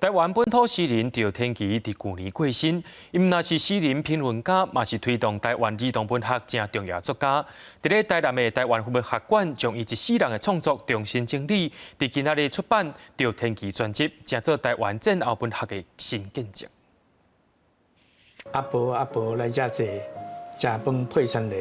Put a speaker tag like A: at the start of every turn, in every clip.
A: 台灣本土詩人趙天儀佇舊年過身，伊毋但是詩人評論家，嘛是推動台灣兒童文學誠重要作家。佇咧台南的台灣文學館，將伊一世人的創作重新整理，佇今仔日出版《趙天儀全集》，成做台灣戰後文學的新見證。
B: 阿婆阿婆來遮坐，食飯配餐茶。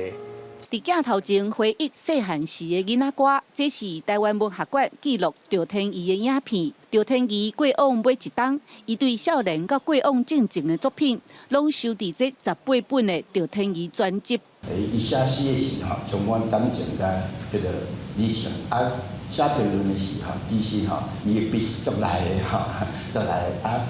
C: 佇鏡頭前回憶細漢時的囡仔歌，這是台灣文學館記錄趙天儀的影片。趙天儀過往每一冬，伊對少年到過往進前的作品，攏收佇這18本的趙天儀全集。
D: 伊寫詩的時候，充滿感情佮彼个理想；啊，寫評論的時候，其實吼，伊的筆是足利的吼，足利啊！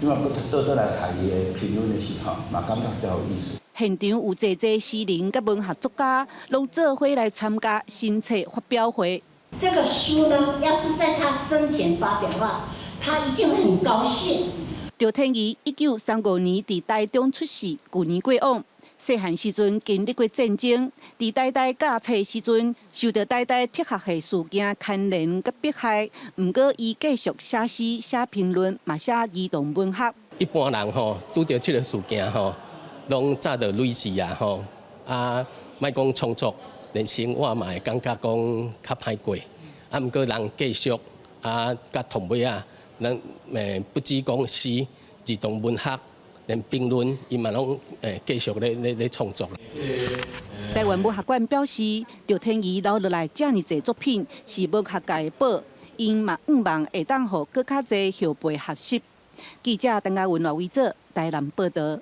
D: 這擺閣倒轉來讀伊的評論的時候，嘛感覺足有意思。
C: 現場有濟濟詩人佮文學作家，攏做伙來參加新冊發表會。
E: 這個書呢，要是在他生前發表的話，他一定會很高興。
C: 趙天儀1935年佇台中出世，舊年過往。細漢時陣經歷過戰爭，佇台大教冊時陣受著台大哲學系事件牽連佮迫害，毋過伊繼續寫詩、寫評論，嘛寫兒童文學。
F: 一般人吼拄著這个事件吼，攏早就累死啊吼！啊，莫講創作，連生活嘛會感覺講較歹過。啊，毋過人繼續啊，佮同尾仔，咱不止講詩、兒童文學，連評論，伊嘛攏繼續咧創作。
C: 台灣文學館表示，趙天儀留落來遮爾濟作品，是文學界的寶，𪜶嘛向望會當予閣較濟後輩學習。記者鄧家文、羅維哲台南報導。